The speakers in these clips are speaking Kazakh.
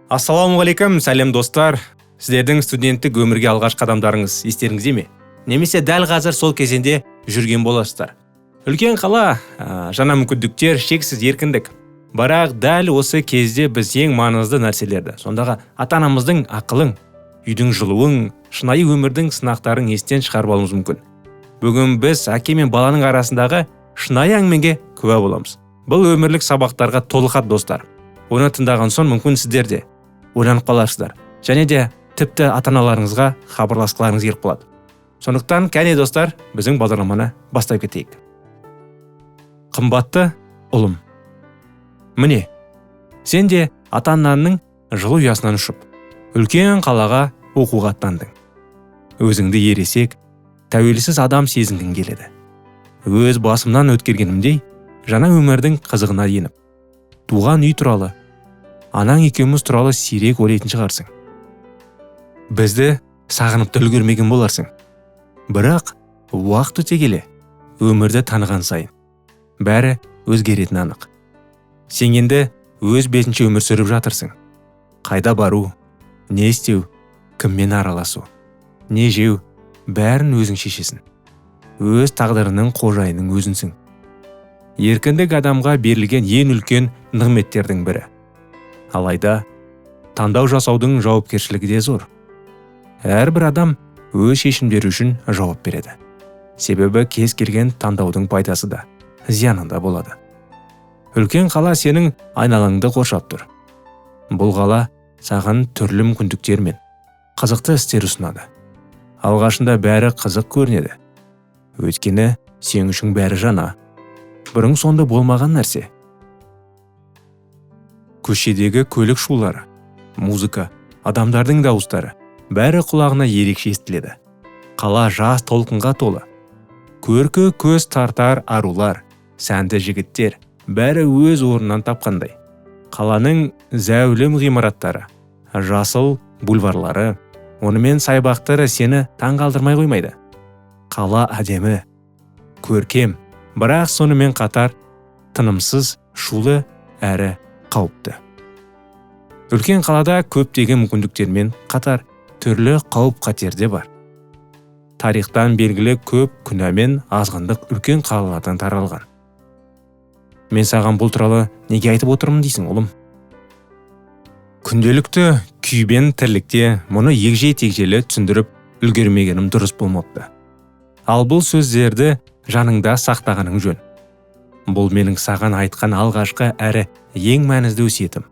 Ассалаумағалейкум, сәлем, достар! Сіздердің студенттік өмірге алғаш қадамдарыңыз естеріңізде ме? Немесе дәл қазір сол кезеңде жүрген боласыздар. Үлкен қала, жаңа мүмкіндіктер, шексіз еркіндік. Бірақ дәл осы кезде біз ең маңызды нәрселерді, сондағы ата анамыздың ақылын, үйдің жылуын, шынайы өмірдің сынақтарын естен шығарып алуымыз мүмкін. Бүгін біз әке мен баланың арасындағы шынайы әңгімеге куә боламыз. Бұл өмірлік сабақтарға толы хат, достар. Оны тыңдаған соң, мүмкін, сіздер де ойланып қаларсыздар және де тіпті ата аналарыңызға хабарласқыларыңыз келіп қалады. Сондықтан, кәне, достар, біздің бағдарламаны бастай кетейік. Қымбатты ұлым, міне, сен де ата анаңның жылы ұясынан ұшып, үлкен қалаға оқуға аттандың. Өзіңді ересек, тәуелсіз адам сезінгің келеді. Өз басымнан өткергенімдей, жаңа өмірдің қызығына еніп, туған үй туралы, анаң екеуміз туралы сирек ойлайтын шығарсың. Бізді сағынып та үлгермеген боларсың. Бірақ уақыт өте келе, өмірді таныған сайын бәрі өзгеретіні анық. Сен енді өз бетінше өмір сүріп жатырсың. Қайда бару, не істеу, кіммен араласу, не жеу, бәрін өзің шешесің. Өз тағдырының қожайының өзіңсің. Еркіндік — адамға берілген ең үлкен нығметтердің бірі. Алайда таңдау жасаудың жауапкершілігі де зор. Әрбір адам өз шешімдері үшін жауап береді, себебі кез келген таңдаудың пайдасы да, зияны да болады. Үлкен қала сенің айналаңды қоршап тұр. Бұл қала саған түрлі мүмкіндіктер мен қызықты істер ұсынады. Алғашында бәрі қызық көрінеді, өйткені сен үшін бәрі жаңа, бұрын соңды болмаған нәрсе. Көшедегі көлік шулары, музыка, адамдардың дауыстары — бәрі құлағына ерекше естіледі. Қала жас толқынға толы. Көркі көз тартар арулар, сәнді жігіттер — бәрі өз орнынан тапқандай. Қаланың зәулім ғимараттары, жасыл бульварлары, онымен саябақтары сені таңғалдырмай қоймайды. Қала әдемі, көркем, бірақ сонымен қатар тынымсыз, шулы әрі қауіпті. Үлкен қалада көптеген мүмкіндіктермен қатар түрлі қауіп қатер де бар. Тарихтан белгілі, көп күнә мен азғындық үлкен қалалардан таралған. Мен саған бұл туралы неге айтып отырмын дейсің, ұлым? Күнделікті күйбен тірлікте мұны егжей тегжейлі түсіндіріп үлгермегенім дұрыс болмапты. Ал бұл сөздерді жаныңда сақтағаның жөн. Бұл менің саған айтқан алғашқы әрі ең мәнізді өсиетім.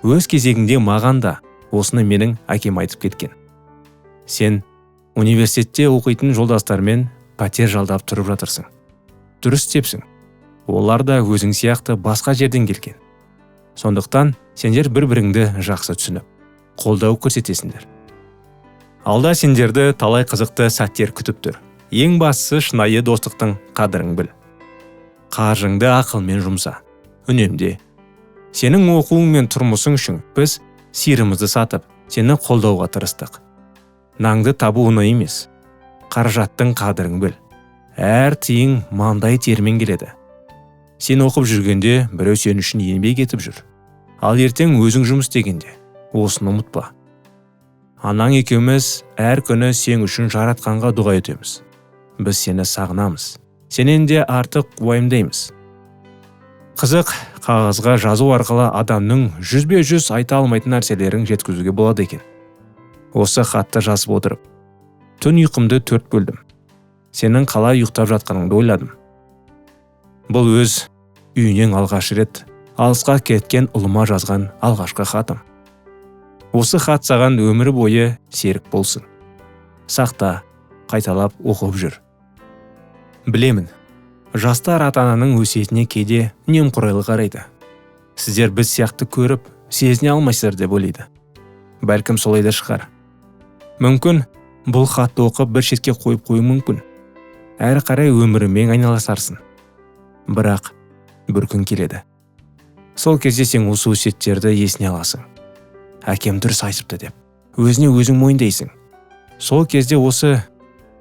Өз кезегінде маған да осыны менің әкем айтып кеткен. Сен университетте оқитын жолдастармен пәтер жалдап тұрып жатырсың. Дұрыс істепсің. Олар да өзің сияқты басқа жерден келген. Сондықтан сендер бір біріңді жақсы түсініп, қолдау көрсетесіңдер. Алда сендерді талай қызықты сәттер күтіп тұр. Ең бастысы, шынайы достықтың қадірін біл. Қаржыңды ақылмен жұмса, үнемде. Сенің оқуың мен тұрмысың үшін біз сиырымызды сатып, сені қолдауға тырыстық. Наңды табу оңай емес. Қаражаттың қадірін біл. Әр тиын маңдай терімен келеді. Сен оқып жүргенде біреу сен үшін еңбек етіп жүр. Ал ертең өзің жұмыс істегенде осыны ұмытпа. Анаң екеуміз әр күні сен үшін Жаратқанға дұға етеміз. Біз сені сағынамыз, сенен де артық уайымдаймыз. Қызық, қағазға жазу арқылы адамның жүзбе жүз айта алмайтын нәрселерін жеткізуге болады екен. Осы хатты жазып отырып, түн ұйқымды төрт бөлдім. Сенің қалай ұйықтап жатқаныңды ойладым. Бұл өз үйінен алғаш рет алысқа кеткен ұлыма жазған алғашқы хатым. Осы хат саған өмір бойы серік болсын. Сақта, қайталап оқып жүр. Білемін, жастар ата ананың өсиетіне кейде немқұрайлы қарайды. Сіздер біз сияқты көріп, сезіне алмайсыздар деп ойлайды. Бәлкім, солай да шығар. Мүмкін, бұл хатты оқып, бір шетке қойып қоюы мүмкін. Әрі қарай өміріңмен айналысарсың. Бірақ бір күн келеді, сол кезде сен осы өсиеттерді есіне аласың. Әкем дұрыс айтыпты деп өзіне өзің мойындайсың. Сол кезде осы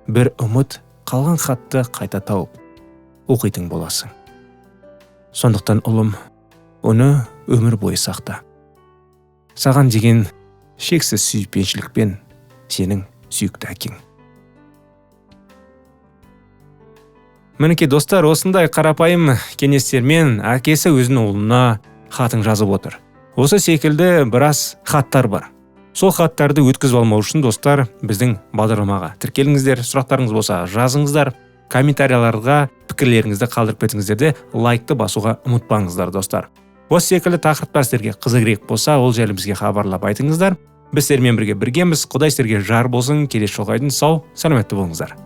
бір ұмыт қалған хатты қайта тауып оқитын боласың. Сондықтан, ұлым, оны өмір бойы сақта. Саған деген шексіз сүйіспеншілікпен сенің сүйікті әкең. Мінекей, достар, осындай қарапайым кеңестермен әкесі өзінің ұлына хатын жазып отыр. Осы секілді біраз хаттар бар. Сол хаттарды өткізіп алмау үшін, достар, біздің бағдарламаға тіркеліңіздер, сұрақтарыңыз болса жазыңыздар, комментарияларға пікірлеріңізді қалдырып кетіңіздер де, лайкты басуға ұмытпаңыздар, достар. Осы секілді тақырыптар сіздерге қызығырақ болса, ол жайлы бізге хабарлап айтыңыздар. Біз сіздермен бірге біргеміз. Құдай сіздерге жар болсын. Келесі жолға дейін сау, саламатты болыңыздар.